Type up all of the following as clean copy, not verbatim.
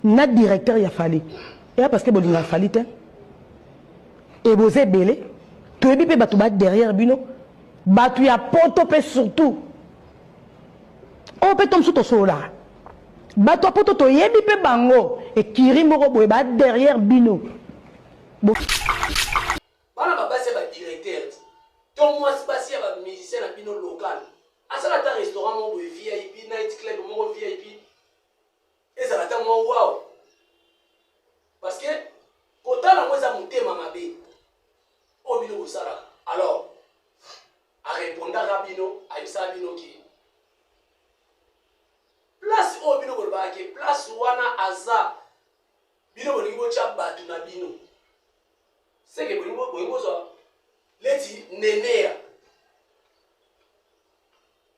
Na directeur ya Fally eya parce que bolingaka Fally te et boza ebele toyebi pe batu ba derrière bino batu ya poto pe surtout oyo pe to mosusu tosololaka bato ya poto toyebi pe bango ekiri moko boye ba derrière bino bo Bana ba basi ya ba directeur to mwasi basi ya ba musicien na bino local asala ata restaurant moko boye vip night club moko vip ezala ata mwa wow parce que kotala yango eza motema mabe oyo bino bosalaka. Alors arepondaka bino, ayebisaka bino ke place oyo bino bolobaka ke place wana aza, bino bolingi botya bato na bino seke bolingi bozwa neti neneya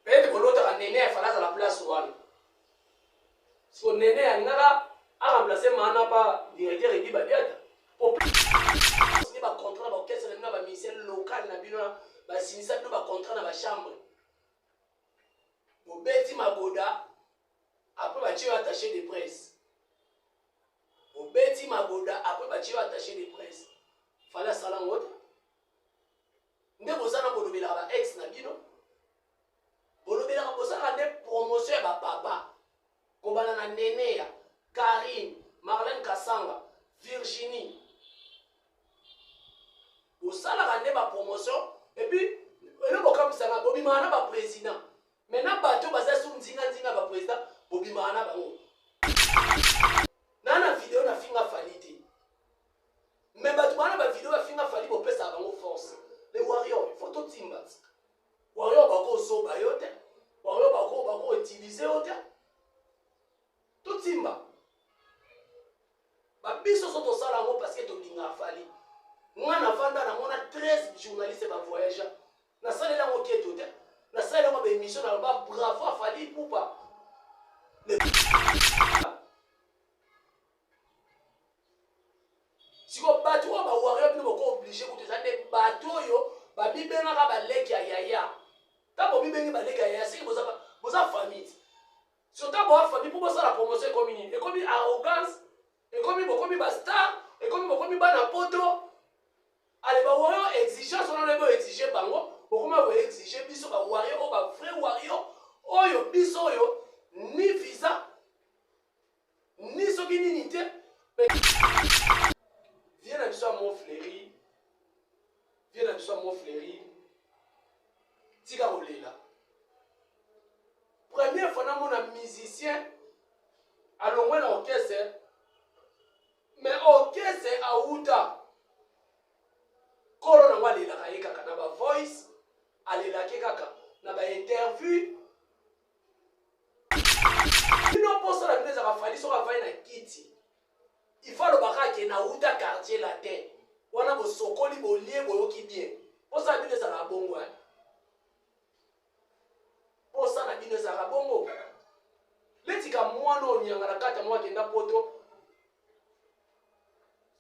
peut-être bolotaka neneya fala azala place wana. Siko nene alingaka a remplacer mana pa directeur Eddy Badiata po signer ba contrat na ba orchestre na bino na ba musiciens local na bino ba signisa bino ba contrat na ba chambre bobeti magoda après batie yo attaché de presse bobeti magoda après batie yo attaché de presse fallait asala yango te nde boza na bolobelaka ba ex na bino. Bolobelaka bosalaka nde promotion ya ba papa kobanda na Neneya, Carine, Marlène Kasanga, Virginie. Bosalaka nde ba promotion et puis eloko okamwisa nga bobimaka na ba president mais na bato baza su nzinga nzinga ba president bobimaka na bango. Na na video na finga Fally te. Mais bato bana ba video ba finga Fally bopesaka bango force. Les warriors, il faut totimba. Warrior bako zoba yo te. Warrior bako bako utiliser yo te. Totimba. Ba biso so tosala yango parce que tolinga Fally. Nga na vanda na mona 13 journalistes ba voyageurs. Na salela yango keto te. Na salela yango ba émission na ba bravo à Fally Ipupa. Siko bato oyo ba warrior bino boko oblige kutu eza nde bato oyo babibengaka baleki ya yaya. Ntango bomibengi baleki ya yaya seke boza, boza famille. Siko ntango boa famille mpo bosala promotion ekomi nini? Ekomi arrogance, ekomi bokomi ba star, ekomi bokomi bana poto. Ale ba warrior exigence wana loyebi oexige bango, bokoma koexige biso ba warrior oyo ba vrai warrior oyo biso oyo ni visa ni soki nini te. Vie na biso ya Mont Fleury, vie na biso ya Mont Fleury, tika kolela. Première fois namona musicien alongwe na orchestre, mais orchestre awuta kolo nango alelaka ye kaka na ba voice, alelaki kaka na ba interview. Bino posa na bino ezaka Fally soki avandi na kiti il faut aloba kaka ke nawuta quartier latin wana bosokoli bolie boyoki bien posa na bino ezalaka bongo hein? Posa na bino ezalaka bongo neti ka mwana oyo nyangala kata moko akenda poto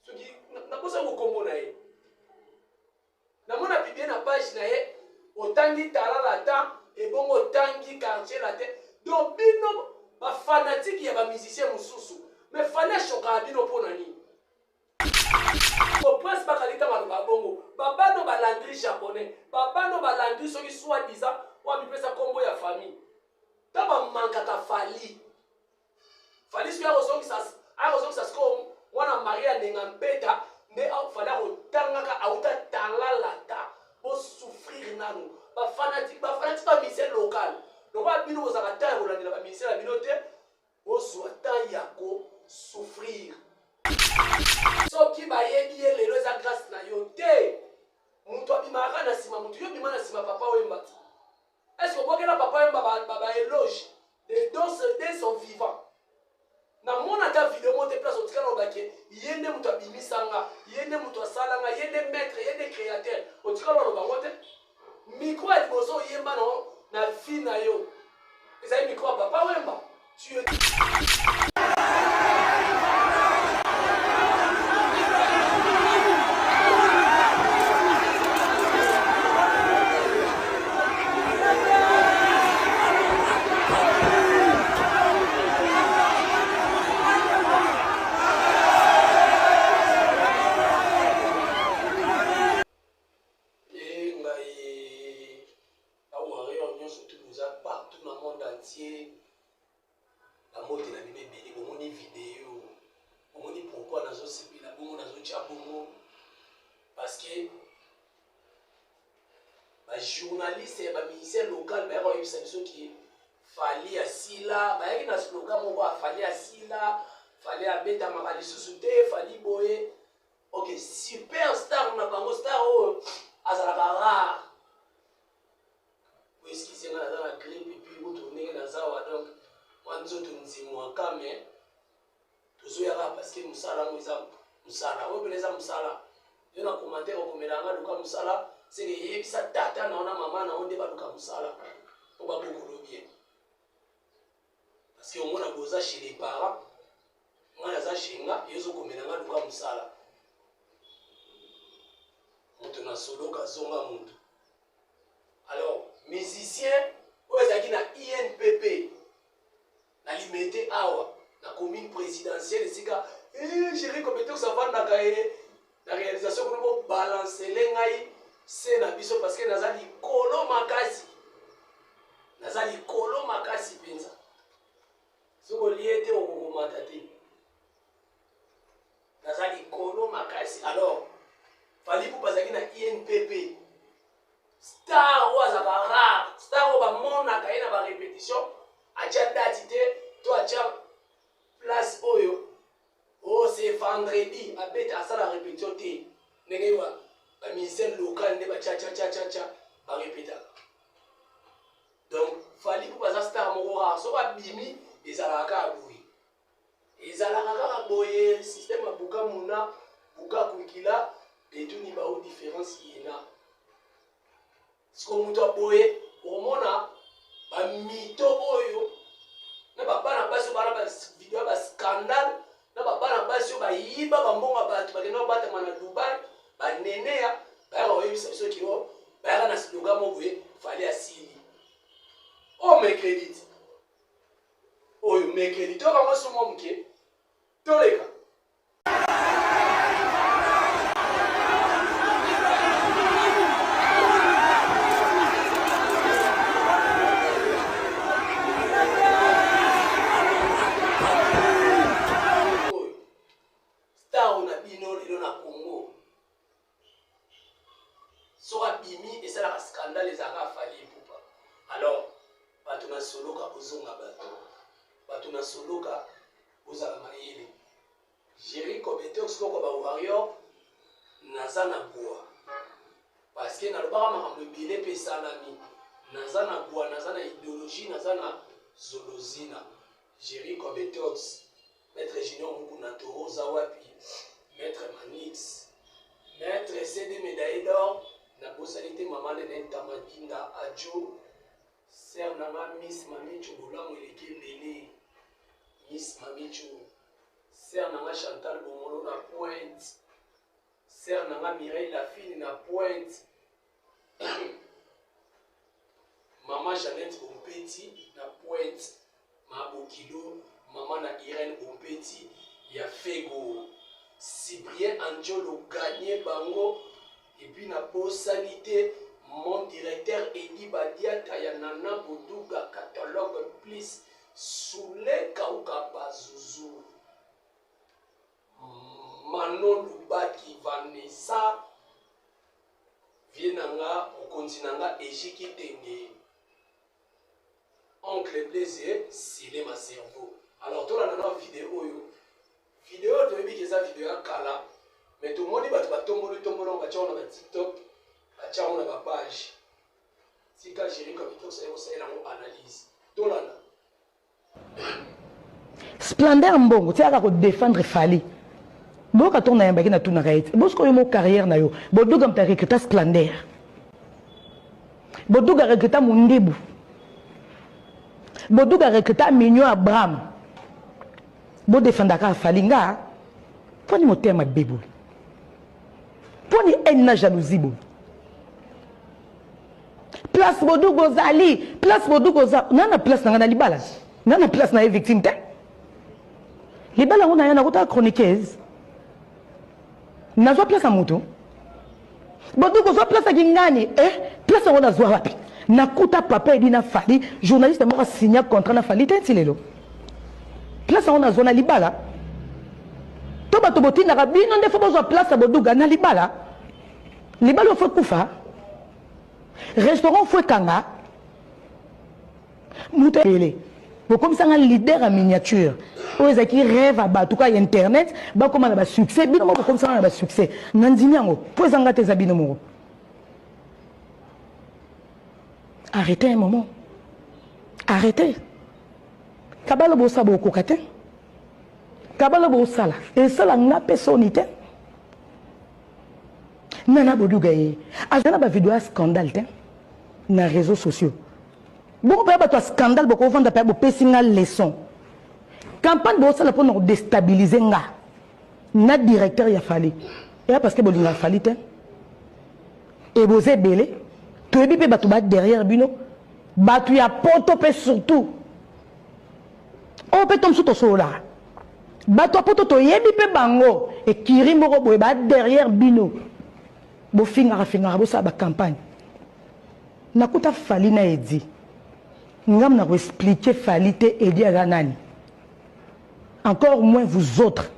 soki nabosa kokombo na ye Namona publie na page na ye otangi talala ta ebongo otangi quartier latin donc bino ba fanatique ya ba musicien mususu mais fally ashokaka bino pona nini? Po prince bakali ntango aloba bongo babano ba landry japonais babano ba landry soki soit disant oyo amipesa kombo ya famille ntango bamankaka fally Fally soki akozongisa akozongisa sikoyo mwana Maria Ndenga Mpeta nde Fally akotangaka auta talalata bo souffrir nanu ba fanatique ba fanatique ba musicien local lokola bino bozalaka temps ya kolandela ba musicien na bino te bozwa temps ya ko souffrir soki bayebi ye lelo eza grâce na yo te moto abimaka na nsima moto yo bima na nsima papa wemba. Est-ce que obwakela papa Wemba ba, ba, ba éloge de dons de son vivant? Namona ata video moko te place otikala oloba ke ye nde moto abimisa nga, ye nde moto asala nga, ye nde maître, ye nde créateur. Otikala oloba yango te. Micro ya liboso oyemba na na vie na yo ezali micro ya papa Wemba. Tu es journaliste ya bamusicien local bayaka koyebisa biso ke Fally asila, bayaki na slogan moko ya Fally asila, Fally abetamaka lisusu te, Fally boye. Ok, super star na bango, star oyo azalaka rare. Bo excuse nga naza na grippe et puis kutu ndenge naza wa donc mwa nzoto nzimwaka mais tozoya kaka parce que mosala yango eza mosala oyo mpena eza mosala yo na commentaire okomela nga luka mosala seke yebisa tata na yo na mama na yo nde baluka mosala mpo babokolo bien parce que omona boza chez les parents nga naza chez nga yo ozokomela nga luka mosala moto na soloka zonga moto alors musicien oyo ezalaki na inpp Na limete awa na commune presidentielle esika eh, Jerry Competence avandaka ye na réalisation kuna bo balancele ngai se na biso parce que naza likolo makasi naza likolo makasi mpenza soki olie te okokomata te naza likolo makasi alors Fally Ipupa azalaki na INPP Star oyo azalaka rare, star oyo bamonaka ye na ba repetition, atia date te to atia place oyo oh c'est vendredi abeta asala repetition te ndenge ba ba musicien local nde ba cha cha cha cha cha ba repetaka. Donc Fally Ipupa aza star moko rare, soki abimi ezalaka kaka boye. Ezalaka kaka boye système ya buka muna buka kuikila betuni bao difference yena siko moto ya boye okomona bamito oyo na babana basi oyo bana video ya bascandale na babana basi oyo bayiba bambongo ya bato bakenda kobatama na dubai baneneya bayaka koyebisa biso kio bayaka na slogan moko boye fale asili oyo oh, mercredi oyo mercredi toyoka ngo so mwa moke toleka oyo star na bino lelo na congo soki abimi esalaka scandale ezalaka Fally Ipupa alors bato na soloka bozonga bato bato na soloka bozala mayele Jerry Kobetox koko ba warrior naza na bua parce que nalobaka makambo ebele mpe esalami naza na bua naza na idéologie naza na zolozina Jerry Kobetox Maitre Junior Mukuna Toro oza wapi? Maitre Manix, Maitre CD médaillé d'or, nabosani te mama Nene Ntamadinda Adjo, sœur na nga Miss Mamicho bolamu eleki ebele, Miss Mamicho, sœur na nga Chantal Bomolo na Pointe, sœur na nga Mireille Lafine na Pointe, Maman Jeannette Bompeti na Pointe, ma bokilo maman na Irène Bompeti ya Fego, Cyprien Anjolo gagne bango et puis na bosani te mon directeur Eddy Badiata ya Nana Boduga catalogue plus Soule Kauka Bazuzu Manon Lubaki Vanessa Vieux na nga mokonzi na nga Eji Kitenge oncle Blaise scelle ma cerveau alors tolanda na video oyo video oyo toyebi ke eza video ya kala mais tomoni bato batomboli tomboli yango batya yango na ba tiktok batya yango na ba page tika Jericho Bitox aye kosalela yango analyse tolanda Splendeur mbongo tia kaka ko defendre Fally. Boyoka tour nayambaki na tunaka ye ti bosiko yo mo carrière na yo boduga moto recruta Splendeur. Boduga recruta Mundibu. Boduga recruta Mignon Abraham. Bo defendaka Fally nga poni motema mabe boye. Poni haine na jalousie boye. Place Boduga ozali, place Boduga oza, nga na place na nga na libala. Nga na place na ye victime te. Libala yango na ya nakota chroniqueuse. Nazwa place ya moto. Boduga ozwa place ya kingani, eh place yango nazwa wapi? Nakuta papa Edi na Fally, journaliste moko asigna contrat na Fally te nti lelo. Place yango nazwa na libala. To bato botindaka bino nde fo bozwa place ya Boduga na libala. Libala ofo ekufa. Restaurant faut ekanga moto ebele bokomisa nga leader ya miniature oyo ezalaki rêve ya bato kaka ya internet bakoma na basuccès bino moko bokomisa nga na basuccès nandimi yango mpo eza nga te eza bino moko arrêtez un moment arrêtez kabalo bosala bokoka te kabalo bosala esala nga mpe soni te Nana Boduga ye aza na ba video ya scandale te na réseaux sociaux. Bongo pe bato ya scandale bokovanda pe bopesi nga leçon. Campagne bosala pona ko déstabiliser nga na directeur ya Fally. Eya parce que bolinga Fally te. Et boza ebele toyebi pe bato ba derrière bino bato ya poto pe surtout oyo mpe to mosusu tosololaka bato ya poto toyebi mpe bango ekiri moko boye ba derrière bino bofingaka fingaka bosala bacampagne nakuta fali na edi ngam na koexplike fali te edi aza nani encore moins vous autres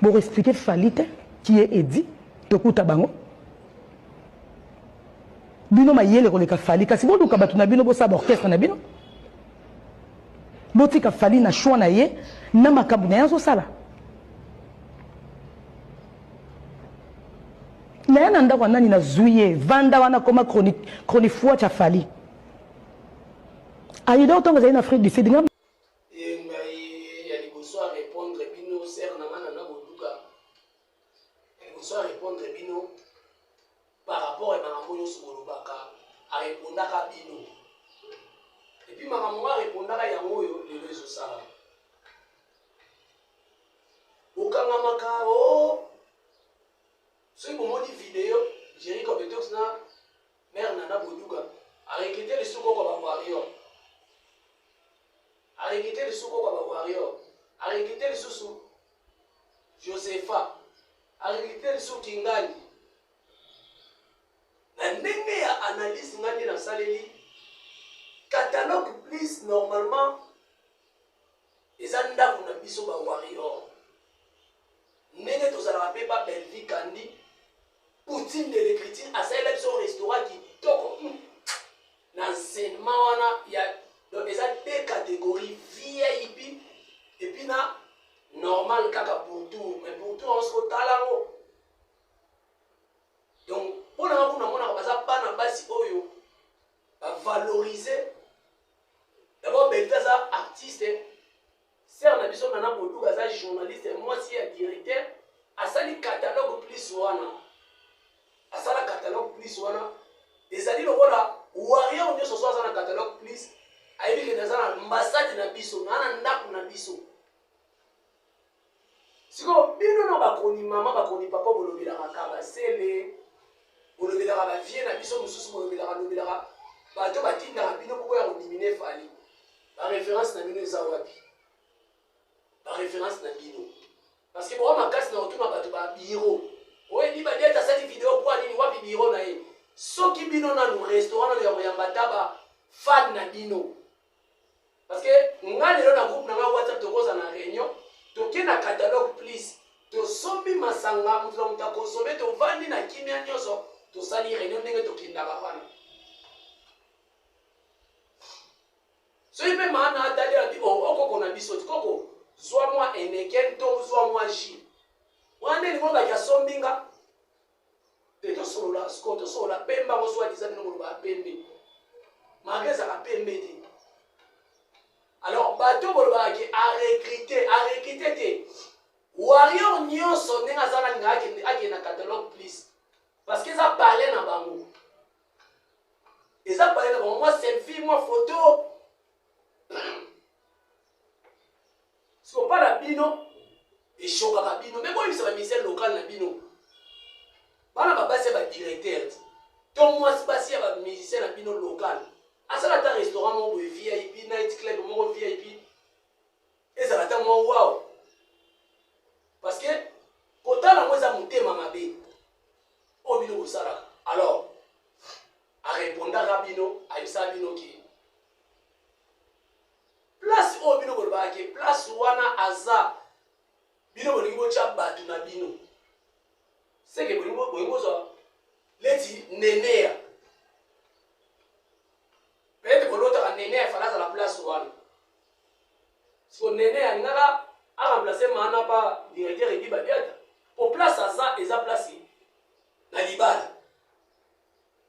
bokoexplike fali te qui est edi tokuta bango bino mayele koleka fali kasi boluka bato na bino bosala baorchestre na bino Botika Fally na choix na ye na makambo na ye azosala. Naya na ndako ya nani nazui ye vanda wana koma chronifuati ya Fally. Ayidor ntango azali na Afrique du Sud nga ngai ya liboso a répondre bino sere na ngai nana boduka ya liboso a répondre bino par rapport ya makambo nyonso bolobaka arepondaka bino epuis makambo ngo arepondaka yango oyo lelo ezosalama bokangamaka o oh. soki bomoni video jerry cobetox na mare nana boduka arekrite lisusu koko ba warrior arekrite lisusu koko ba warrior arekrite lisusu josepha Arecruter lisusu kingani na ndenge ya analyse nga nde nasaleli catalogue plus normalement eza ndako na biso ba warrior ndenge tozalaka mpe pa Bellevue Kandi Poutine de l'écriture asalela biso restaurant kitoko hmm. na enseignement wana ya donc eza deux catégories vip et puis na normal kaka pour tour mais pour tour yango soki otala yango donc mpo na nga kuna namonaka baza bana basi oyo bavalorize d'abord belvi aza artiste sere na biso nana boduka aza journaliste mwasi ya directeur asali catalogue plus wana asala catalogue plus wana ezali lokola warrior nyonso so aza na catalogue plus ayebi kende aza na ambassade na biso naa na ndako na biso sikoyo bino na bakoni mama bakoni papa bolobelaka kabasele bolobelaka bavie na biso mosusu bolobelaka lobelaka bato batindaka bino mpo boya kodimine fali bareference na bino eza wapi bareference na bino parce que boa makasi na kotuna bato ba biro oyebi badiete asali video mpo nini wapi biro na ye soki bino nanu restaurant nanu ya koyamba ata ba fan na bino parce que nga lelo na groupe na nga whatsapp tokoza na réunion toke na catalogue please tosombi masanga moto na moto akonsome tovandi na kimia nyonso tosali réunion ndenge tokendaka wana soki mpe maana atali abi o oh, okoko na biso ti koko zwa mwa eneken to zwa mwa jus wana nde elingi olobaki asombi nga te tosolola siko tosolola pembe yango swa diza bino bolobaka pembe malgre ezalaka pembe te alors bato bolobaka ke arecrute arecrute te warrior nyonso ndenge aza nalinga akende na catalogue plus parce que eza palais na bango eza palais na bango mwa selfie mwa photo sikopa na bino eshokaka bino me boyebisa bamisele lokale na bino bana babasi ya badirecteur to mwasi basi ya bamusicien na bino lokale asala ata restaurant moko boye vip night club moko vip ezala ata mwa wao parce que kotala yango eza motema mabe oyo bino bosalaka alors arepondaka bino ayebisaka bino ke place oyo bino bolobaka ke place wana aza bino bolingi botya bato na bino seke bolingi bozwa neti neneya. place wana. Siko Nene alingaka a remplacer Mana pa directeur Eddy Badiata. Po place aza eza place na libala.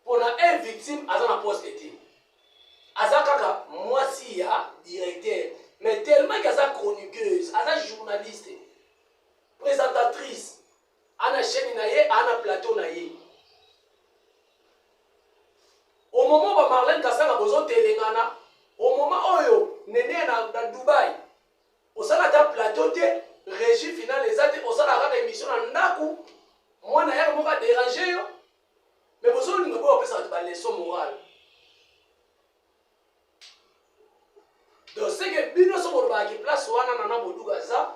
Pona un victime aza na poste te. Aza kaka mwasi ya directeur. Mais tellement que aza chroniqueuse, aza journaliste, présentatrice, ana chaîne na ye, ana plateau na ye. Au moment ba Marlène Kasanga bozo telengana, au moment oyo Nene na, na Dubaï, osala ata plateau te, régie finale eza te, osala kaka émission na ndaku, mwana yaka moko a déranger yo, mais bozolinga boyo opesa bato ba leçon morale. Donc c'est que bino so bolobaka ki place wana nana boduka aza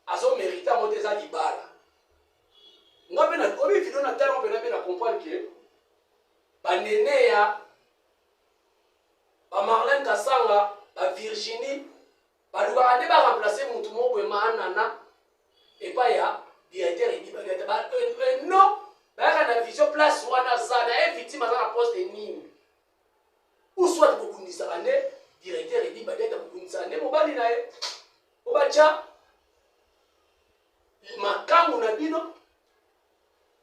azo mérite yango te eza libala. Nga mpe na obi video na tala mpe na mpe na comprendre que ba Neneya ba Marlène Kasanga ba Virginie balukaka nde ba remplacer mutu moko boye maanana epai ya directeur Eddy Badiata ba euh, euh, non bayaka na vision place wana aza na ye victime aza na poste nini ou soit bobundisaka nde directeur Eddy Badiata bobundisaka nde mobali na ye po batya makangu na bino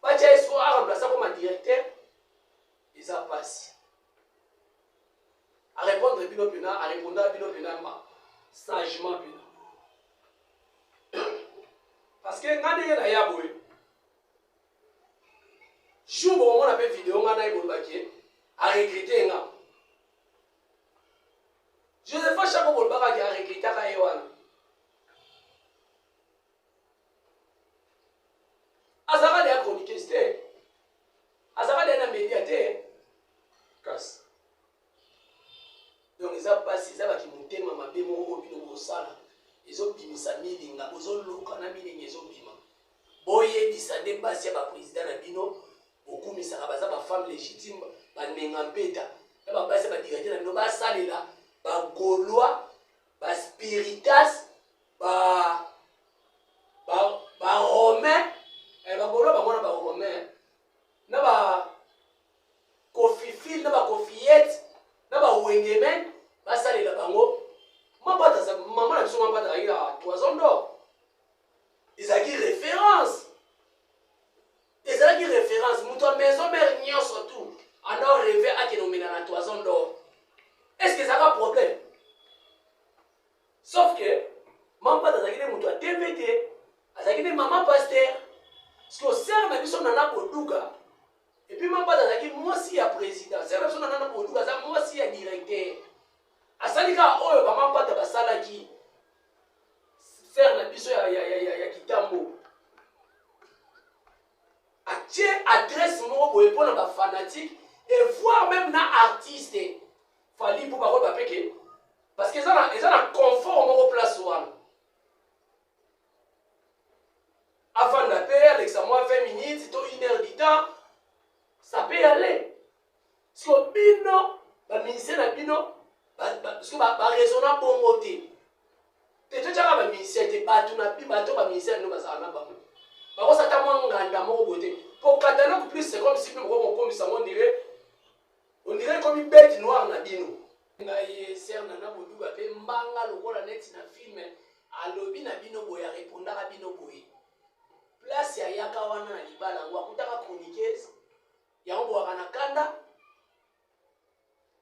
batya ye sikoyo aremplace akoma directeur eza mpasi arépondre bino mpena areponda bino mpena ma sagement mpena parce que nga ndenge naya boye jour bokomona mpe video nga naye bolobaki aregrete nga josepha chako bolobaka ke aregretaka ye wana azalaka deya chroniqueuse te azalaka deya na media te kasi donc eza mpasi eza baki motema mabe moko oyo bino bosala ezobimisa milinga bozoluka na milinga ezobima boyebisa nde basi ya baprésident na bino bokumisaka baza bafemme légitime banenga mpeta na babasi ya badirecteur na bino basalela bagaulois baspiritas ba ba ba romain eh, ba gaulois bango na ba romain na ba kofifil na ba kofiyete na ba wengemen basalela bango mapata mama na biso mapata azalaki na toison d'or ezalaki référence ezalaki référence moto ya maison mare nyonso tout anda rêve akende omela na toison d'or est ce que ezalaka problème Sauf que Mampata azalaki nde moto ya TV te, azalaki nde mama pasteur. Parce que sœur na biso Nana Boduga, et puis Mampata azalaki mwasi ya président. Sœur na biso Nana Boduga aza mwasi ya directeur. Asali kaka oyo ba Mampata basalaki. Sœur na biso ya, ya, ya, ya, ya Kitambo. Atie adresse moko boye mpo na ba fanatique et voire même na artiste. Fally Ipupa akoyeba pe ke parce que eza na eza na confort moko place wana afanda pe alekisa mwa 20 minutes to une heure du temps ça peut aller siko bino bamusicien na bino siko baraisonna bongo te te totyaka bamusicien te bato na bato bamusicien na bino bazala na bango bakosata mwa nganda moko boye te po catalogue plus c'est comme si bino bokomokomisa yango ondire On dirait ekomi bête noire na bino. Ngai sœur Nana Boduga pe mbanga lokola neti na film alobi na bino boye arepondaka bino boye place ayaka wana na libala yango akutaka chroniqueuse yango bwaka na kanda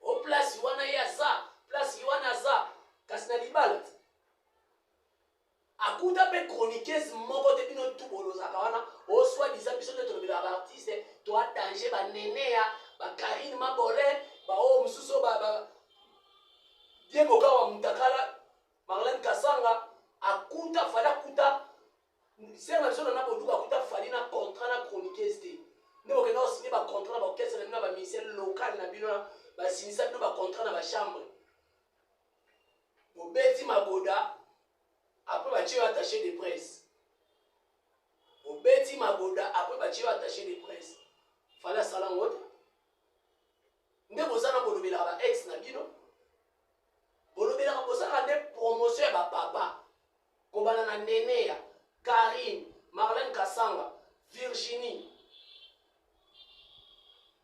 o place wana ye aza place wana aza kasi na libala Akuta pe chroniqueuse moko te bino tout bolozaka wana o soit disant biso nde tolobelaka ba artiste toa danger ba neneya ba Carine Mabolin ba oyo mosusu ba, ba Diego Kawa Mutakala Marlène Kasanga akuta fali akuta sere na biso nana boduka akuta fali na contrat na chroniqueuse te nde bokenda kosigne ba contrat na ba orchestre na bino na ba musicien local na bino basinisa bino ba contrat na ba chambre Bobeti magoda après batie yo attaché de presse. Bobeti magoda après batie yo attaché de presse. Fallait asala ngo te. Nde boza na bolobelaka ba ex na bino. Bolobelaka bozalaka nde promotion ya ba papa. Kobanda na Neneya, Carine, Marlène Kasanga, Virginie.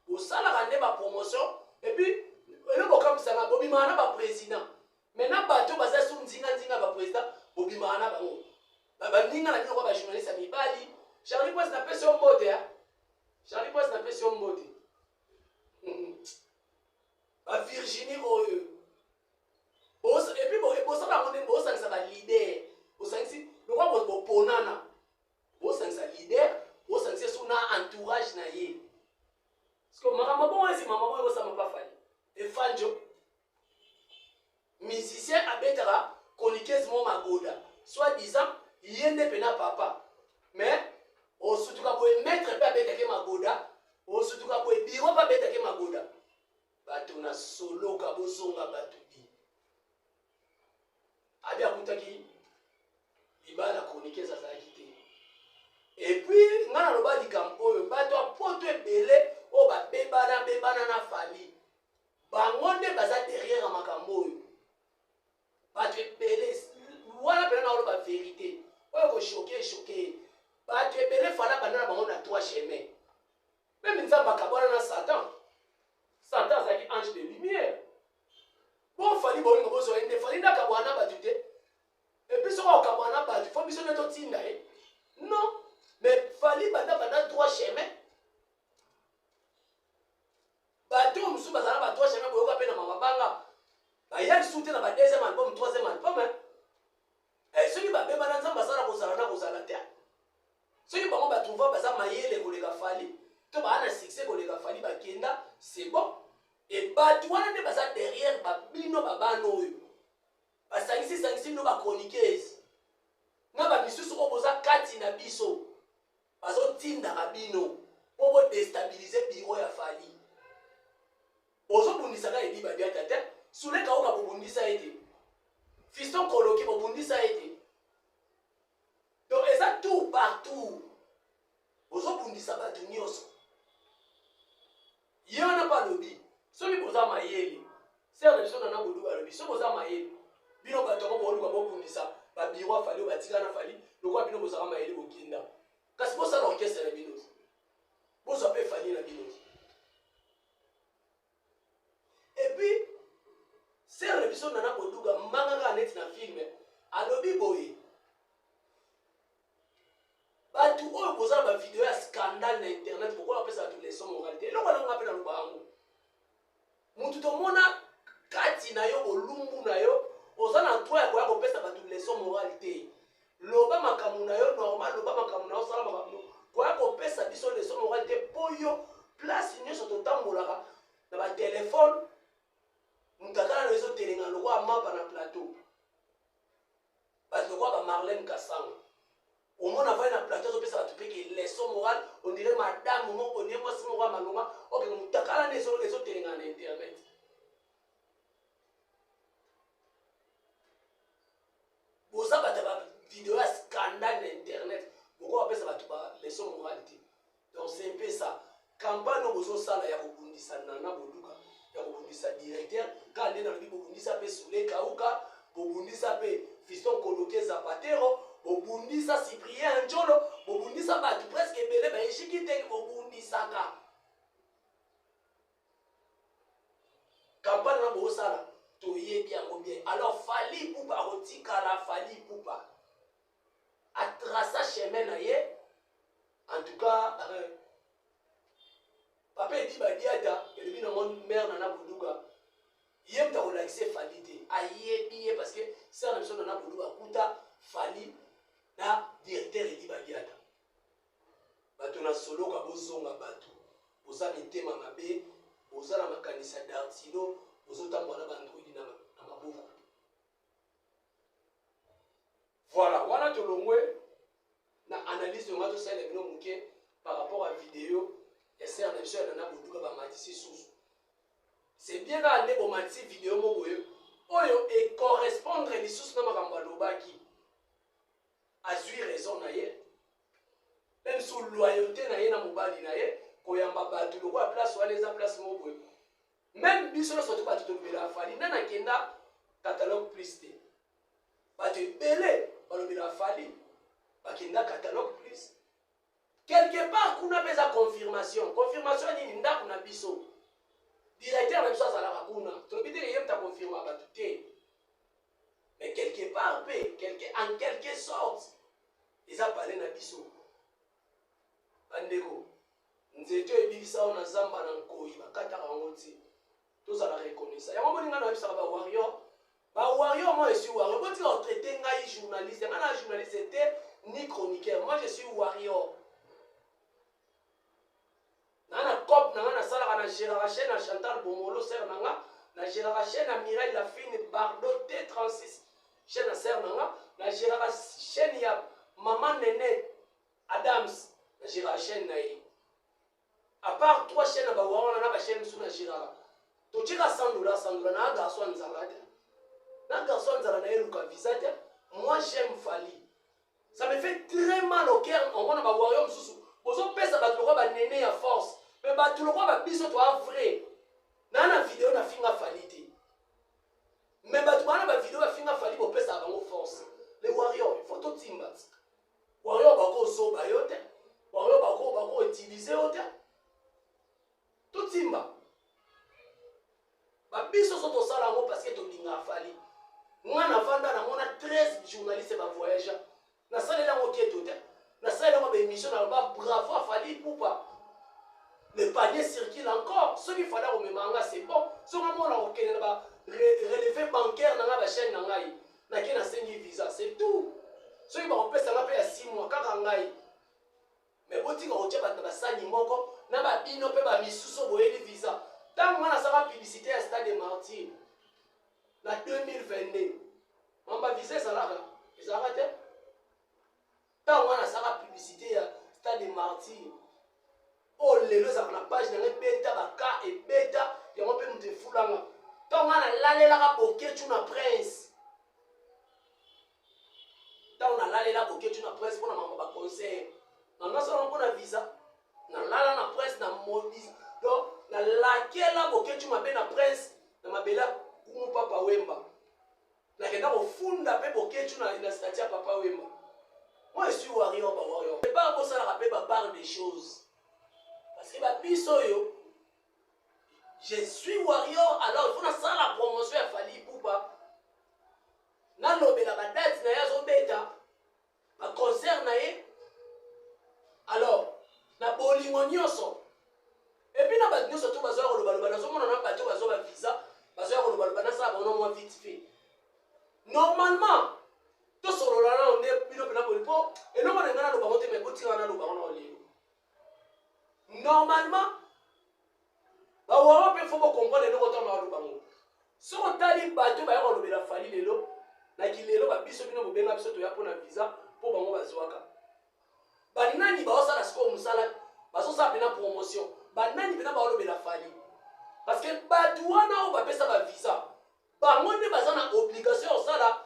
Bosalaka nde ba promotion et puis Eloko bokamwisaka, bobimaka na ba president, mais na bato baza su nzinga nzinga ba president, bobimaka na bango. Baninga na bino kwa ba journaliste ya mibali. Charlie Prince, napesi yo mbote ya. Charlie Prince, napesi yo mbote. Ba Virginie oyo. Et puis bosala yango nde bosangisa ba leader. Bosangisi lokola boponana. Bosangisa leader, bosangisa su na entourage na ye. Parce que makambo bongo esi mama boyo osama pa Fally. Efanjo musicien abetaka chroniqueuse mo magoda soit disant ye nde pena papa, mais osutuka boye maître mpe abetaki magoda, osutuka boye biro mpe abetaki magoda. Bato na soloka bozonga bato bi abi akutaki libala chroniqueuse azalaki te. Et puis nga naloba likambo oyo, bato ya poto ebele oyo babebana bebana na Fally, bango nde baza derrière ya makambo oyo. Bato ebele wana mpena naoloba vérité oyo kochoquer choquer bato ebele. Fally banda na bango na trois chemin. Même Nzambe akabwana na Satan, Satan azalaki ange de lumière. Bon, Fally bolingo bozwa ye nde Fally nde akabwana na bato te. Et puis soki akabwana na bato, faut biso nde totinda ye? Non, mais Fally banda droit chemin. Bato oyo mosusu bazala ba droit chemin, boyoka mpe na mama banga baya lisusu te na ba deuxième album, troisième album. Soki babebana, Nzambe asala kozala na kozala te. Soki bango batrouva baza mayele koleka Fally to baa na succès koleka Fally, bakenda, c'est bon. E bato wana nde baza derrière babino babana oyo basangisi sangisi bino bachroniqueuse na bamisusu oyo boza kati na biso, bazotindaka bino mpo bodéstabiliser bureau ya Fally. Bozobundisaka Eddy Badiata te, Suleka oka bobundisa ye te, Fiston Koloki bobundisa ye te. Donc eza tour par tour, bozobundisa bato nyonso. Ye wana mpe alobi soki boza mayele, sœur na biso Nana Boduga alobi soki boza mayele, bino bato yango boluka bobundisa babureau ya Fally oyo batika na Fally, lokola bino bozalaka mayele, bokenda kasi bosala orchestre na bino, bozwa mpe Fally na bino. Et puis sœur na biso Nana Boduga mbanga kaka neti na film alobi boye: bato oyo boza na bavideo ya scandale na internet, bokola bapesa bato leçon morale te. Eloko nanga mpe naloba yango, mutu tomona kati na yo bolumbu na yo, oza na droit ya koya kopesa bato leçon morale te. Loba makambo na yo normal, loba makambo na yo, osala makambo, koya kopesa biso leçon morale te. Mpo yo place nyonso totambolaka na batelefone, moto akala na ezotelenga lokola mapa na plateau. Bato lokola bamarlene Kasango, omona vai na plateau azopesa bato peke leçon morale, on dirait madame moko, on dirait mwasi moko ya malonga. Oke motakala nde ezotelengana na internet. Boza bato ya bavideo ya scandale na internet, bokoka bapesa bato ba leçon morale te. Donc c'est un peu ça, campagne oyo bozosala ya kobundisa Nana Boduka, ya kobundisa directeur. Kaka nde nalobi, bobundisa mpe Sule Kauka, bobundisa mpe Fiston Koloke Zapatero, bobundisa Cyprien Njolo, bobundisa bato presque ebele baeshiki te. Bobundisaka campagne wana bozosala, toyebi yango bien. Alors Fally Ipupa akotikala Fally Ipupa, atraça chemin na ye. En tout cas, papa Eddy Badiata elobi nango, mare Nana Boduga, ye moto akolakisa Fally te, ayebi ye, parce que sœur na biso Nana Boduga akuta Fally na directeur Eddy Badiata. Bato na soloka, bozonga bato, boza mitema mabe, boza na makanisi ya dartilo, bozotambola na bandroidi na maboko. Voilà, wana tolongwe na analyse yonga tosalela bino moke par rapport à vidéo ya sœur na biso ya Nana Boduka. Bamatisi susu, c'est bien kaka nde bomatisi vidéo moko boye oyo ecorrespondre lisusu na makambo alobaki. Azwi raison na ye, même sur loyauté na ye na mobali na ye, koyamba bato lokola place wana eza place moko boye. Même biso nyonso to bato tolobelaka Fally, nani akenda Catalogue Plus te? Bato ebele balobelaka Fally bakenda Catalogue Plus. Quelque part kuna mpe eza confirmation. Confirmation nini? Ndako na biso. Directeur na biso azalaka kuna. Tolobi te ye moto akonfirma bato te. Mais quelque part mpe, quelque, en quelque sorte, eza palais na biso. Bandeko, nzete oyo ebikisa yo na zamba na nkoi, bakataka yango ti. Tozala reconnaissant. Yango moni ngai nayebisaka ba warrior, ba warrior, moi je suis warrior. Botika kotraite ngai journaliste. Ngai na journaliste te, ni chroniqueur. Moi je suis warrior. Na na cop na nga nasalaka na geraka chaîne ya Chantal Bomolo sœur na nga, na geraka chaîne ya Mireille Lafine Bardo T36 chaîne ya sœur na nga, na geraka chaîne ya Maman Nene Adams, na geraka chaîne na ye. À part trois chaînes na ba wana na ba chaîne mosusu na geraka. Totieka 100 $, 100 $ na garçon ya nzala te. Na garçon ya nzala na ye luka visa te. Moi j'aime Fally. Ça me fait très mal au cœur, omona ba warrior mosusu bozopesa bato lokola banene ya force, mais bato lokola ba biso toa vrai. Na na video na finga Fally te, mais bato bana ba video bafinga Fally, bopesaka bango force. Les warriors, il faut totimba. Warrior bakozoba yo te, warrior bako utiliser yo te. Totimba babiso so tosala yango parce que tolingaka Fally. Nga navanda namona 13 journaliste bavoyagea, nasaleli yango keto te, nasaleli yango baémission na ba bravo a Fally Ipupa. Le panier circule encore. Soki Fally akomema nga, c'est bon. Soki amona kokende na ba relevé bancaire na nga, bachaîne na ngai, nake nasengi visa, c'est tout. Soki bakopesa nga mpe ya 6 mois kaka ngai. Mais botika kotia bato na basani moko na babino mpe bamisusu boyeli visa. Ntango nga nasalaka publicité ya Stade Martyr na 2022, mamba visa ezalaka te. Ntango nga nasalaka publicité ya Stade Martyr oyo lelo ezalaka na page na ngai, ebeta baka ebeta yango mpe moto efulanga. Ntango nga nalalelaka Bokecu na Prince, ntango nalalela Bokecu na Prince mpona mama baconcert na nasala mpona visa, nalala na Prince na modis. Donc nalakela Bokecu mabe na Prince na mabele kumu Papa Wemba. Nakenda kofunda mpe Bokecu na statut ya Papa Wemba. Moi je suis warrior. Ba warrior epa bosalaka mpe ba part des choses, parce que babiso oyo, je suis warrior, alors il faut nasala promotion ya Fally Ipupa, nalobela badate na ye azobeta, baconcert na ye. Alors na bolingo nyonso, et puis na bato nyonso to bazoya kolobaloba, nazomona na bato bazwa bavisa, bazoya kolobaloba, nasala bango mwa vite fait. Normalement tosolola nano nde bino mpena boli, mpo eloko na ngai naloba ngo te, mais botikaka naloba ngo nao lelo. Normalement bawawa mpe faut bocomprendre eloko ntango naloba ngo. Soki otali bato baya kolobela Fally lelo na kilelo, babiso bino bobenga biso toya mpona visa, mpo bango bazwaka. Banani baosala sikoyo mosala, bazosala mpena promotion? Banani mpena baolobela Fally? Parce que bato wana oyo bapesa bavisa, bango nde baza na obligation ya kosala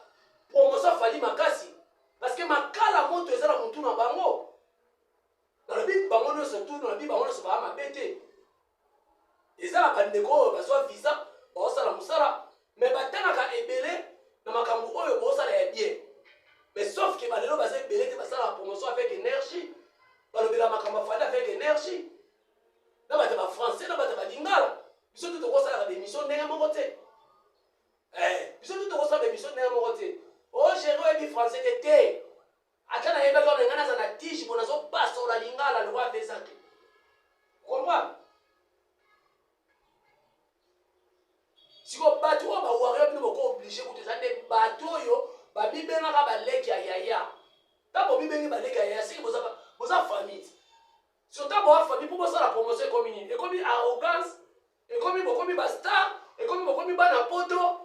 promotion Fally makasi, parce que makala moto eza na motu na bango. Nalobi bango nyonso tu, nalobi bango nyonso baa mabe te. Eza na bandeko oyo bazwa visa, baosala mosala, mais batangaka ebele na makambo oyo bosala ya bien. Mais sauf que balelo baza ebele te basalaka promotion avec énergie, balobela makambo ya Fally avec énergie, na bato ya bafrançais, na bato ya balingala. Biso tu tokosalaka baémission ndenge moko te. Biso tu tokosala baémission ndenge moko te. O géri oyebi français te te, ata nayebaki wana, ngai naza na tige bo nazopasola lingala lokwa apesaki comprendre. Sikoyo bato oyo bawario, bino boko oblige kutu, eza nde bato oyo babibengaka baleki ya yaya. Ntango bobibengi baleki ya yaya, siki boza famille. Surtout boa famille, mpo bosala promotion ekomi nini? Ekomi arrogance, ekomi bokomi bastar, ekomi bokomi bana poto.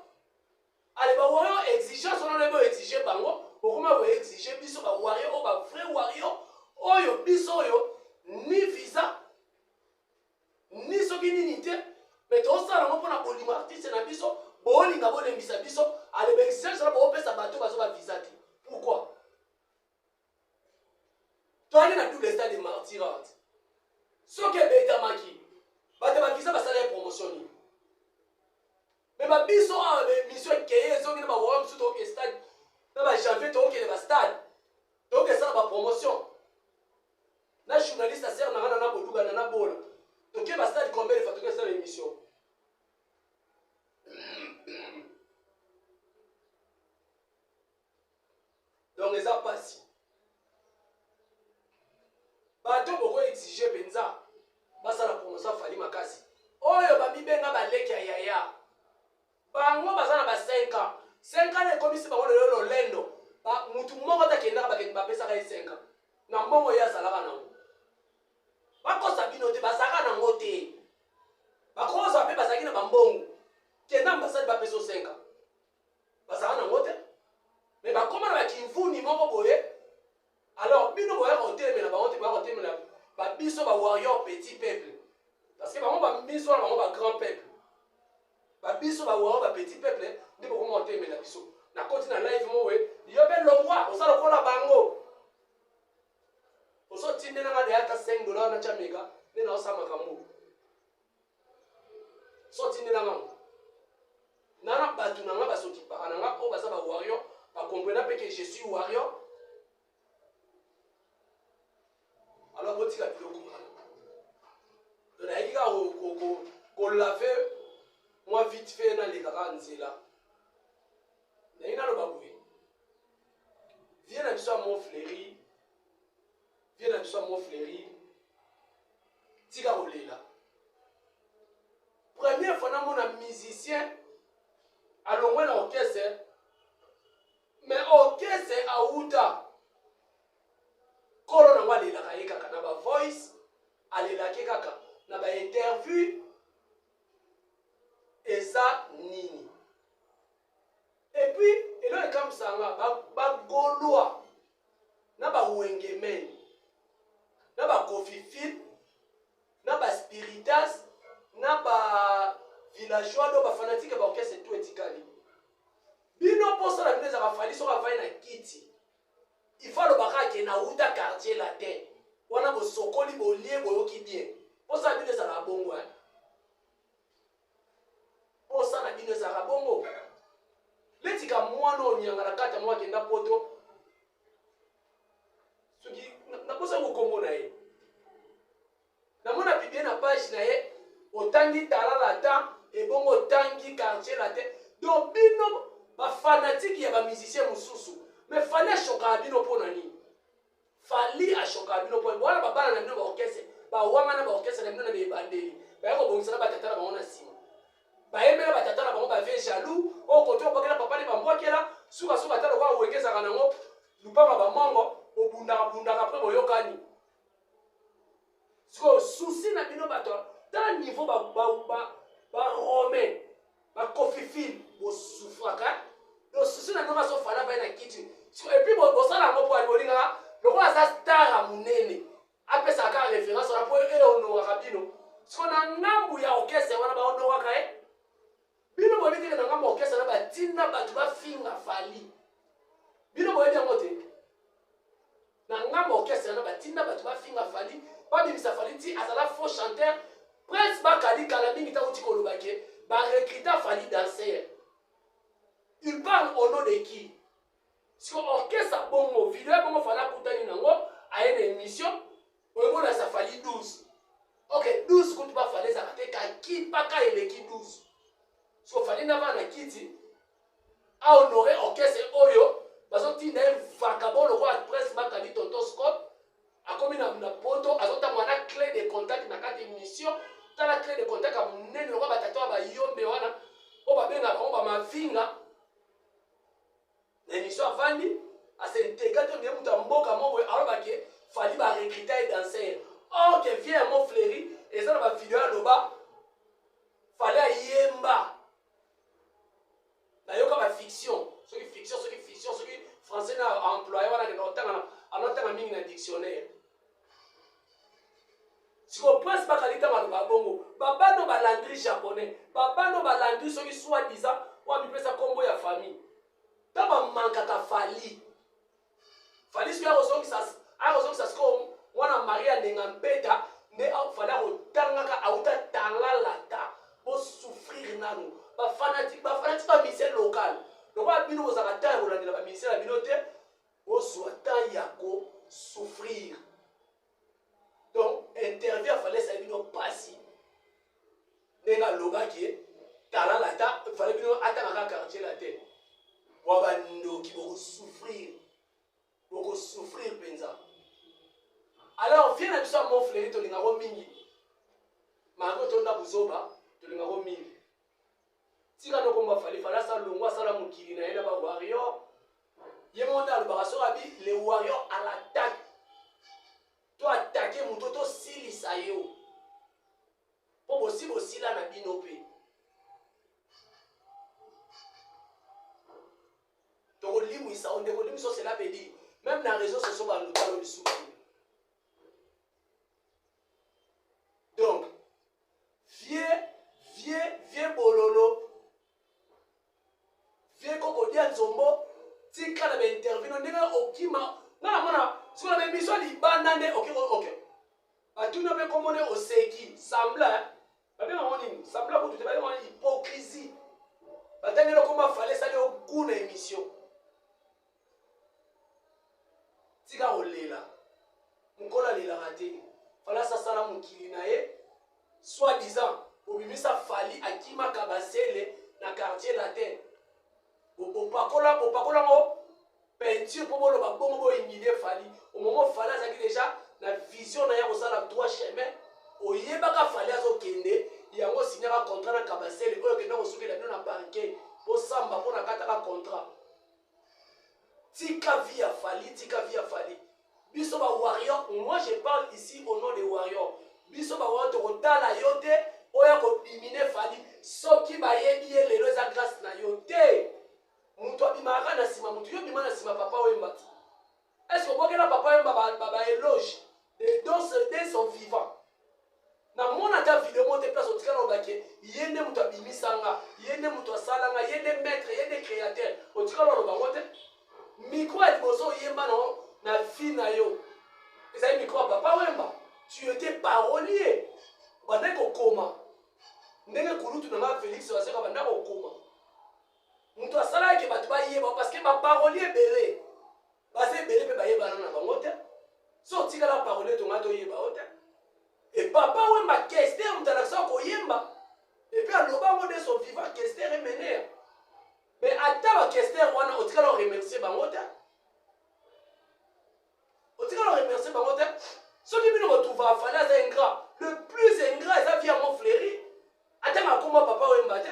Ale bawario, exigence wana nayebi oexige bango, bokoma koexige biso bawario oyo, bavrai wario oyo, biso oyo ni visa ni soki nini te, mais tozosala yango mpona bolingo artiste na biso. Bolinga bolembisa biso. Ale baexigence wana boopesa bato bazo bavisa te, pourquoi? Toyaki na double Stade de Martyr, soki ebetamaki, bato bavisa basala ye promotion nini? Mais babiso awa, baémission ekeye ezongi na bawawa mosusu, tokoke stade na bajanvier, tokokende bastade, tokesala bapromotion na journaliste asere na nga na boduga na nabola, toke bastade combien de fois tokesala émission? mpenza basala promotion Fally makasi. Oyo bamibenga baleki ya yaya, bango baza na ba 5 ans. 5 ans ekomisi bango lelo lolendo. Ba mutu moko te akendaka bakende bapesaka ye 5 ans na mbongo ye azalaka nango. Bakosa bino te, bazalaka nango te. Bakozwa mpe bazalaki na bambongo, kenda ambassade bapesa yo 5 ans, bazalaka nango te. Mais bakoma na bakimvuni moko boye. Alors bino boyaka kotelemela bango te, boyaka kotelemela babiso ba warrior petit peuple, parce que bango bamiso wana bango ba grand peuple, babiso ba warrior ba petit peuple nde bokoma kotelemela biso. Nakoti na live mo boye, yo mpe longwa, oza lokola bango, ozotindelanga deya ata 5 dollar na tia mega nde naosala makambo. So tindelanga ngo nana bato na nga basokipaka na nga oyo baza ba warrior, bakomprena mpe ke je suis warrior. Alors botika biloko wana. Donc nayaki kaka kolave mwa vite fait, naleka kaka nzela. Naye naloba boye, vie na biso ya Mont Fleury, vie na biso ya Mont Fleury, tika kolela. Première fois namona musicien alongwe na orchestre, mais orchestre awuta kolo nango alelaka ye kaka na bavoice, alelaki kaka na bainterview. Eza nini? Et puis eloko ekamwisanga, bagaulois na bawengemeni na bakofifil na baspiritas na bavillageois do bafanatike baorchestre tout etikali bino. Mposa na bino ezaka Fally soki avandi na kiti, il faut alobaka ake nauta Quartier Latin wana. Bosokoli, bolie, boyoki bien. Mposa na bino ezalaka bongo. Mposa na bino ezalaka bongo. Letika mwana oyo nyanga na kati ya moko akenda poto, soki nabosa kokombo na ye, namona publie na page na ye, otangi talala ta ebongo otangi Quartier Latin. Donc bino bafanatike ya bamusicien mosusu, mais Fally ashokaka bino mpo na nini? Fally ashokaka bino mpo wana babana na bino baorchestre, bawanga na baorchestre na bino na ebandeli, baya kobongisa na batata na bango na nsima, bayembela batata na bango bavie jaloux oyo koto obwakela papa nde bambwakela. Sukasuka ata lokola Wenge ezalaka nango lupanga bamongo, bobundaka bundaka, mpe boyokani. Sikoyo susi na bino bato, tala niveau barome bakofifile bosufraka. Donc susi na bino azofala vai na kiti. Et puis bosala yango mpo bolingaka lokola aza star ya monene, apesaka kaka référence wana mpo ehonoraka bino. Siko na ngambu ya orchestre wana bahonoraka ye, bino boyebi teke na ngambu ya orchestre na batinda bato bafinga Fally. Bino boyebi yango te. Na ngambo orchestre wana batinda bato bafinga Fally, babimisa Fally ti azala faux chanteur. Prince Bakali kala mingi ntango ti koloba ke barecruta Fally danser, il parle au nom de qui? Siko orchestre bongo video ya bongo, Fally akutani nango, aye na émission oyemonasa Fally 12. Ok, 12 kutu bafally ezalaka te, kakipaka eleki 12. So Fally ndava na kiti ahonore orchestre oyo bazotinda ye vagabond lokola Prince Bakali. Tonton Scott akomi na poto, azotambola na clé de contact na kati émission. Tala clé de contact ya monene lokola batata ya bayombe wana oyo babengaka bango bamavinga. Na émission avandi, asenteka te nde moto ya mboka moko boye alobake Fally barecruta ye danser, or que vie ya Mont Fleury eza na bavideo aloba Fally ayemba. Nayoka bafiction, soki fiction, soki fiction, soki français na employé wana akenda kotanga, anotanga mingi na dictionnaire. Sikoyo Prince Bakali ntango aloba bongo, babano balandri japonais, babano balandri soki soi disant oyo amipesa nkombo ya famille, ntango bamankaka Fally, Fally soki akozongisa sikoyo mwana Maria Ndenga Mpeta nde Fally akotangaka auta talalata. Bosouffrir nanu bafanatike, bafanatike bamusicien local lokola bino bozalaka temps ya kolandela bamusicien na bino te, bozwa temps ya kosouffrir. Donc interview afale esali bino mpasi ndenge alobaki talala ta, fale bino atangaka Quartier Latin bwa bandoki. Bokosouffrir, bokosouffrir mpenza. Alors vie Vie na biso ya mofleri tolingako mingi. Malgré otonda buzoba, tolingako mingi. Tika no komba Fally, Fally asa longwa asala mokili na ye na ba warrior. Ye moko nde alobaka soki abi les warriors à l'attaque. To attaquer moto to silisa yo. Po bosi bosila na bino pe. Tokolimwisa yo ndeko, limwisa cela veut dire même na réseaux sociaux ba lutalo lisusu. Donc vieux vieux vieux bololo vieux koko dia nzombo tika na ba interview no ndenge okima nga namona sikoyo na ba émission libanda nde oke oke batuni yo mpe kombo nde oseki sembla babenga yango nini sembla kutu te babenga yango hypocrisie batangeli okoma fale esali yo gout na émission tika kolela mokolo alelaka te falasi asala mokili na ye soit disant obimisa fali akima kabasele na quartier latin bopakola bopakola ngo peinture mpo boloba bongo bohumilie fali au moment fali azalaki deja na vision na ye kosala droit chemin oyebaka fali azokende yango osignaka contrat na kabasele oyo okenda kosukela bino na parquet bosamba mpo na kataka contrat Tika vie ya Fally, tika vie ya Fally. Biso ba warrior, moi je parle ici au nom des warriors. Biso ba warrior tokotala yo te oya ko diminuer Fally. Soki bayebi ye lelo eza grâce na yo te. Mutu abimaka na sima mutu, yo bima na sima papa Wemba. Est-ce que obokela papa Wemba ba, ba, ba éloge de dons de son vivant? Na mona ata video moko te place otikala oloba ke ye nde moto abimisa nga, ye nde moto asala nga, ye nde maitre, ye nde createur. Otikala oloba yango te. Micro ya liboso oyemba na na vie na yo ezali micro ya Papa Wemba. Tu étais parolier, obandaki kokoma ndenge kulutu na nga Felix Wazekwa abanda kokoma. Moto asalaki ke bato bayeba parce que ba parolier ebele baza ebele mpe bayebana na bango te. So otikala parolier tonga toyeba yo te. Et papa Wemba Kester moto alakisa koyemba et puis aloba yango de son vivant Kester emenea. Mais ata ba Kester wana otikala remercier bango te. Otikala remercier bango te. Soki bino botrouva Fally aza ingrat, le plus ingrat eza vie ya Montfleury. Ata makoma papa Wemba te.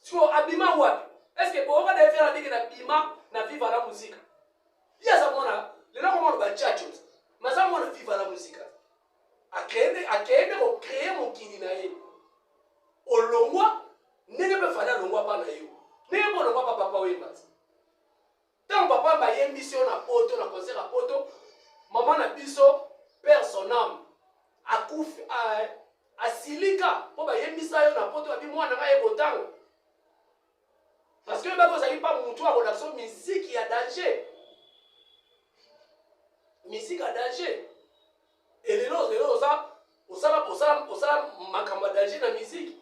Siko abima wapi? Est-ce que boyoka na ye abiki na bima na viva la musica? Ye aza mwana lelo akoma loba chacho. Maza mwana viva la musica. Akende akende ko créer mokili na ye. Olongwa ndenge mpe Fally alongwa pa na yo. Ndenge mpe olongwa pa papa Wemba. Tango papa bayembisi yo na poto na concert ya poto, mama na biso père son âme akufi asilika mpo bayembisa yo na poto babi mwana ngai ye kotanga parce que oyebaki ozali pa mutu akolakisa miziki ya danger miziki ya danger elelo lelo oza osala osala osala makambo ya danger na miziki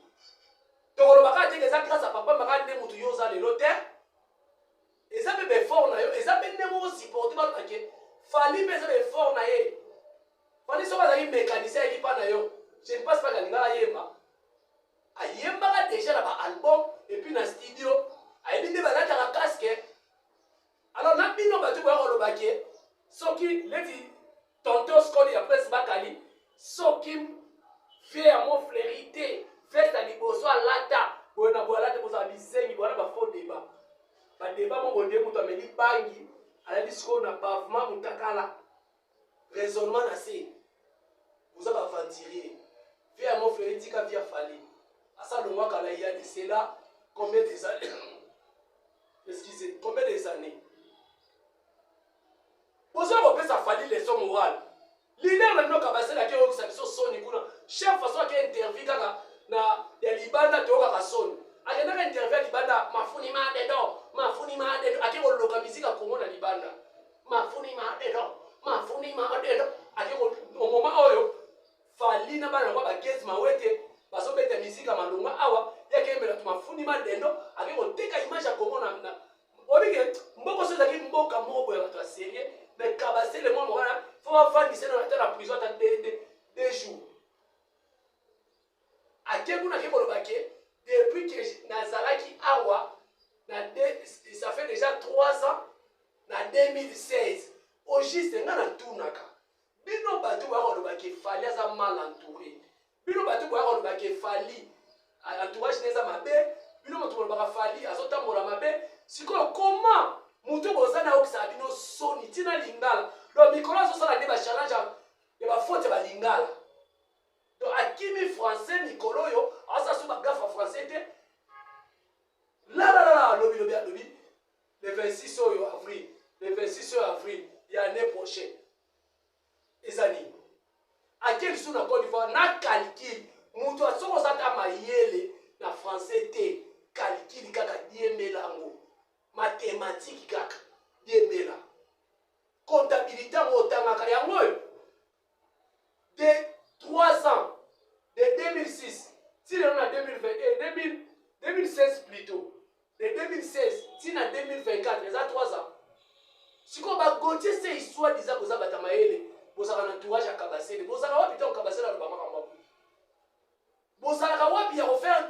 tokoloba kaka teke eza grâce ya papa maka nde mutu yo oza lelo te eza mpe baeffort na yo eza mpe ndenge osupporte baloba ke fali mpe eza baeffort na ye fali soki azalaki mécanicien ayeki mpa na yo je ne pense pas alingaka ayemba ayembaka déjà na baalbum epuis na studio ayebi nde balataka casque alors na bino bato boya koloba ke soki neti tonton skoli ya prince bakali soki vie ya mofleri te veste ya liboso alata boye na boye alata bozala bizengi bowana ba faux débat badeba moko nde moto ameli bangi alali sikoyo na pavement motakala raisonnement na se boza baaventurier vie ya mofleri tika vie ya fali asa longwa kala ya de cela combien des années excusez combien des années boza kopesa fali leçon morale leader na bino kabasele ake oyokisa biso soni kuna chaque façon ake interview kaka na ya libanda toyokaka soni akendaka interview ya libanda mafuni madedo mafuni madedo ake koloka miziki ya kongo na libanda mafuni madedo mafuni madedo ake omoma oyo fali na bana yango bagezi mawete bazobeta miziki ya malonga awa ye akeyembela to mafuni madendo ake koteka image ya kongo na oyebi ke mboka oso ezalaki mboka moko boye bato ya serie mais kabasele mwa wana fo bavandise na ata na prison ata deux jours ake kuna ake koloba ke depuis que nazalaki awa na ça fait déjà 3 ans na 2016 au juste nga natunaka bino. Bino bato boya koloba ke Fally aza mal entouré, bino bato boya koloba ke Fally entourage ne eza mabe, bino moto bolobaka Fally azotambola mabe. Sikoyo comment moto boza na okisaka bino soni ntina lingala? Donc mikolo azosala nde bachallenge ya bafaute ya balingala. Donc akimi français mikolo oyo, aza so bagafa français te. Lalalala, alobi lobi, alobi le 26 oyo avril, le 26 oyo avril ya année prochaine. Eza nini? Ake lisusu na Côte d'Ivoire na calcul. Moto soki oza ta mayele na français te, calcul kaka, diembela yango, mathématique kaka, diembela comptabilité yango otangaka yango oyo de 3 ans, de 2006 ti lelo na 2020, 2016 plutôt, de 2016 ti na 2024, eza 3 ans. Sikoyo baGautier se histoire diza boza bata mayele, bozalaka na entourage ya Kabasele, bozalaka wapi ntango Kabasele aloba makambo? Bozalaka wapi ya kofaire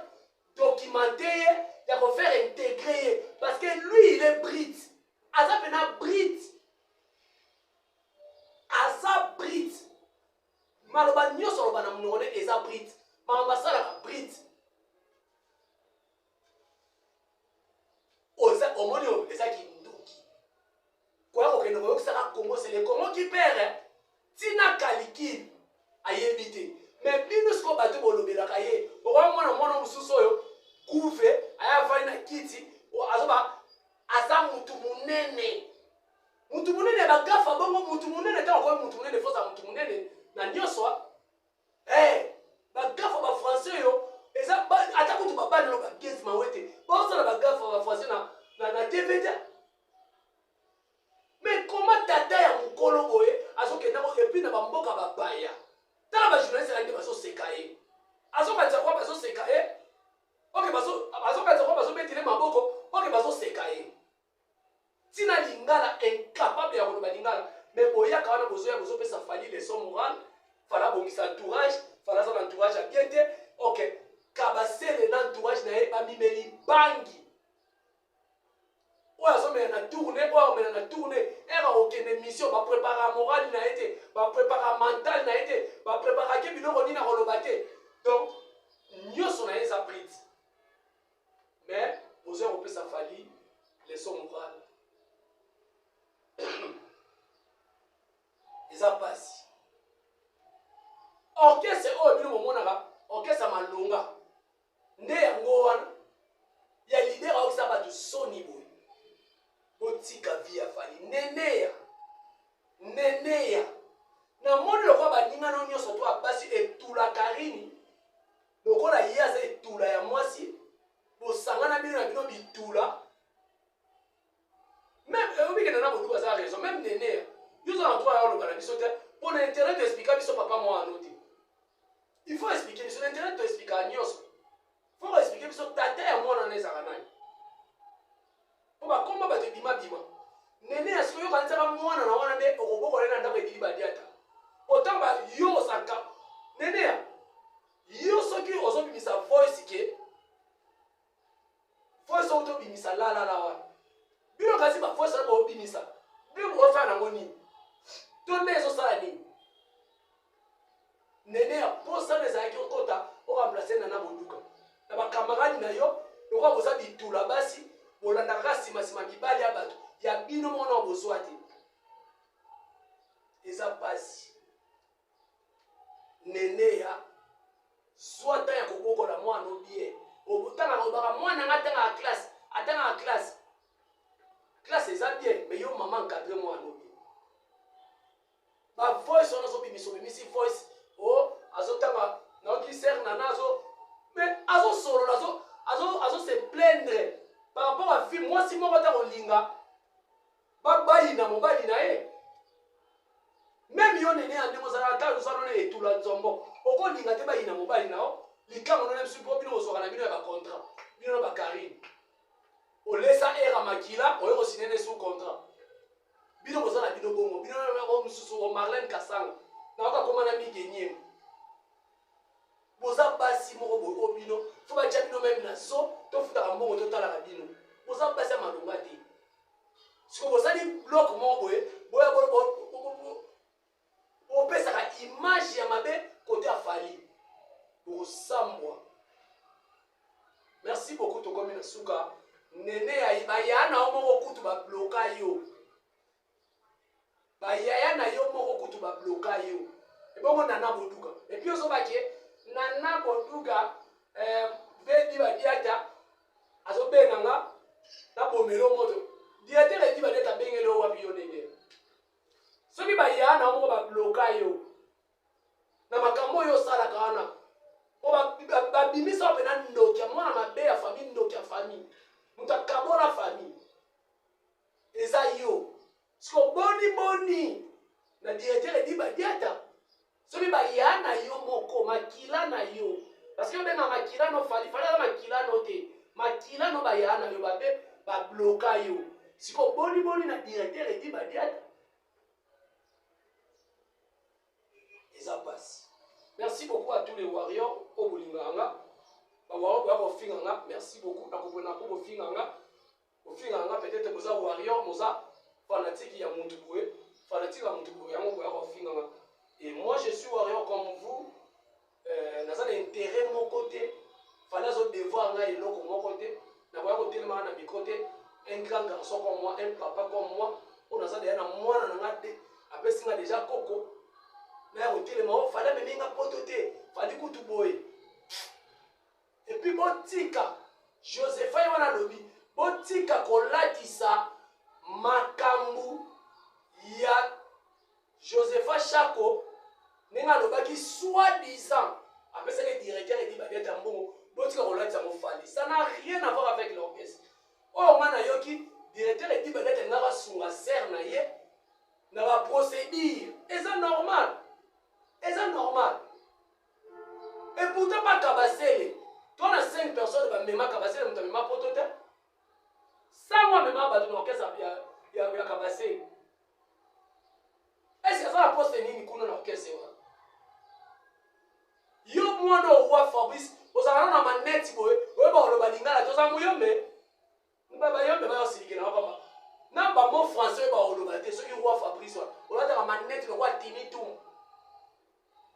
documenter ye, ya kofaire intégrer ye? Parce que lui, il est brut, aza mpena brut, aza brut. Maloba nyonso aloba na monoko ne eza brut, makambo asalaka brut. Oza omoni oyo eza kindoki, koya kokende koyokisaka Congo, c'est le Congo qui perd. Ntina calcul ayebi te. Mais bino sikoyo bato bolobelaka ye, okoya mwana mwana mosusu oyo kuve aya avandi na kiti, azoba aza mutu monene, mutu monene, bagafa bongo mutu monene. Ntango akomi mutu monene, foza mutu monene na nyonso. Hey, bagafa bafrançais oyo eza ata kutu babali oyo bagezi mawe te, bazosala bagafa bafrançais na TV te. Mais comment tata ya mokolo boye azokendako et puis na bamboka bapaya? Tala bajournaliste na nde bazoseka ye, azokanisa kwa bazoseka ye. Ok, azokanisa kwa bazobetele maboko. Ok, bazoseka ye ntina lingala, incapable ya koloba lingala. Mais boyaka wana, bozoya bozopesa Fally leçon morale. Fally abongisa entourage, Fally aza na entourage ya bien te. Ok, Kabasele na entourage na ye bamimeli bangi oyo azomela na tournée, oyo akomela na tournée ere akokende mission. Baprépara morale na ye te, baprépara mental na ye te, bapreparake biloko nini akoloba te. Donc nyonso na ye eza brut, mais bozoya kopesa Fally leçon morale, eza mpasi. Orchestre oyo bino bomonaka orchestre malonga nde yango wana ya leader aokisa bato soni boye. Botika vie ya Fally. Neneya, neneya, namoni lokola baningano nyonso to basi etula Karini, lokola ye aza etula ya mwasi, bosangana bino na bino bitula. Même oyebikende na boduku aza raison. Même neneya, yo oza na droit ya oloba na biso te mpo na internet oexplika biso papa mwana te. Il faut expliquer biso na internet, toexplikaka nyonso. Faut koexplike biso tata ya mwana wana ezalaka nani, mpo bakomba bato ebimabima. Nene ya sikoyo, yokanisaka mwana na wana nde okobokola ye na ndako ebili badiata otango yo osaka. Nene ya yo, soki ozobimisa voice ke voice oyo tobimisa lalala wana, bino kasi bavoice wana bobimisa, bino bosala nango nini to nde ezosala nini? Nene ya posana ezalaki okota oremplace Nana Boduka na bakamaradi na yo. Lokola boza bitula basi, bolandaka kaka nsima mibali ya bato ya bino moko na bozwa te, eza pasi. Nene ya zwa ta ya kobokola mwana obie otangaka, obaka mwana nga atangaka classe, atangaka classe, classe eza bien, mais yo mama encadre mwana obie. Bavoice wana azobimisa, obimisi voice o azotanga, nayoki ser Nana azo, mais azosolola, azo se plaindre par rapport à fille. Mwasi moko ata kolinga babayina mobali na ye. Même yo nene ya ndenge ozalaka kaka ozala none etula nzombo, okolinga te bayina mobali na yo. Likambo none biso mpo bino bozwaka na bino ya bacontrat, bino na bakarine olesa era makila oyo kosinene sous contrat. Bino boza na bino bongo, bino oyo mosusu o Marlene Kasanga nayoka koma na Mige Niema, boza basi moko boye oyo bino fo batya bino meme na so, tofutaka mbongo totalaka bino. Boza basi ya malonga te. Siko bosali bloc moko boye, boya bopesaka. image ya mabe kote ya Fally. Bokosambwa. Merci beaucoup, tokomi na suka. Nene ya baya na yo moko kutu ba bloka yo. Bayaya na yo moko kutu ba bloka yo. Ebongo Nana Boduga. Et puis ozoba ke Nana Boduga eh, vedi badiata azobenga nga na bomelo moto. Directeur edi badiata abengeli yo wapi yo nene. Soki bayaya na yo moko ba bloka yo. Na makambo oyo osalaka wana po babimisa yo mpena ndoki ya mwana mabe ya famille, ndoki ya famille, moto akabola famille eza yo. Siko boni boni na directeur edi badiata soki baya na yo moko makila na yo, parce que obenga makila no Fally, Fally aza makila no te, makila no baya na yo babe babloka yo. Siko boni boni na directeur edi badiata eza pasi. Merci beaucoup à tous les warriors oyo bolingaka nga, ba warriors boya kofinga nga, merci beaucoup. Nakopona mpo bofinga nga, bofinga nga peut-être boza warrior, boza fanatique ya mutu boye, fanatique ya mutu boye, yango boya kofinga nga. Et moi je suis warrior comme vous, naza na intérêt moko te, Fally azo devoir nga eloko moko te, nakoya kotelemaka na micro te. Un grand garçon comme moi, un papa comme moi, oyo naza deya na mwana na nga te, apesi nga deja koko, naya kotelema o Fally amemi nga poto te, Fally kutu boye. Et puis botika Josepha ye wana alobi, botika kolatisa makambo ya Josepha Shako ndenge alobaki soi-disant apesaki directeur edi badiata mbongo, botika kolatisa yango Fally, ça n'a rien à voir avec l'orchestre. Oyo nga nayoki directeur edi badiata alingaka asunga sœur na ye na ba procédure, eza normal, eza normal. Et pourtant ba Kabasele, toi na 5 personnes ba mema Kabasele, moto amema poto te. Sango amema bato na orchestre ya Kabasele. Est-ce que aza na poste nini kuna na orchestre wana? Yo mwana roi Fabrice, ozalaka na manette boye, oyeba koloba lingala te, oza moyombe. Bayombe bayosilikela na papa. Na ba mot français oyeba koloba te, soki roi Fabrice wana, olataka manette lokola Tini Tum.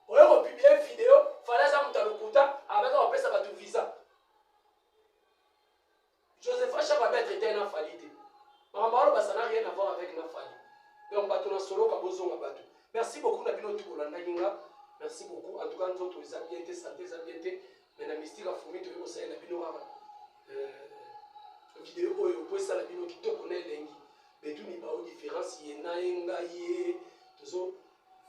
Oyo kopublier video, Fally aza moto ya lokuta, abaka kopesa bato visa. Josepha Shako abe traité na Fally te. Makambo aloba ça n'a rien à voir avec na Fally. Donc bato na soloka bozonga bato. Merci beaucoup na bino tout bolandaki nga. Merci beaucoup. En tout cas nzoto eza bien te, santé eza bien te, mais na mystique afumi toyei kosalela bino kaka video oyo po esala bino kitoko na elengi. Betuni bao différence ye na ye ngai ye tozo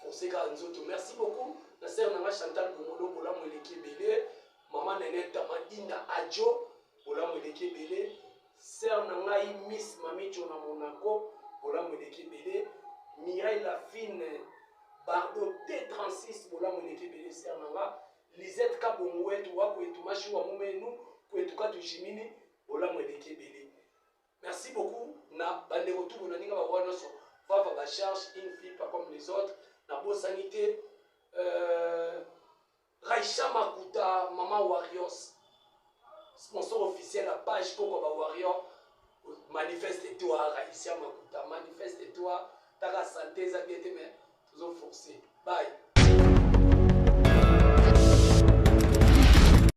forcer kaka nzoto. Merci beaucoup na sœur na nga Chantal Bongolo, bolamu eleki ebele. Maman Nene Tamadinda Adjo, bolamu eleki ebele. Sœur na ngai Miss Mamicho na Monaco, bolamu eleki ebele. Mireille Lafine Bardo T36, bolamu eleki ebele sœur na nga. Lisette Kabongo wetu wakwetu mashuwa mumenu kwetu katu jimini, bolamu eleki ebele. Merci beaucoup na bandeko tout bonaninga ba wana nyonso vava ba charge une fille pas comme les autres na bosani te. Raïcha Makuta, Maman Warriors, sponsor officiel la page Koko ba Warrior, manifeste-toi Raïcha Makuta, manifeste-toi, taka santé eza bien te mais toujours forcé. Bye.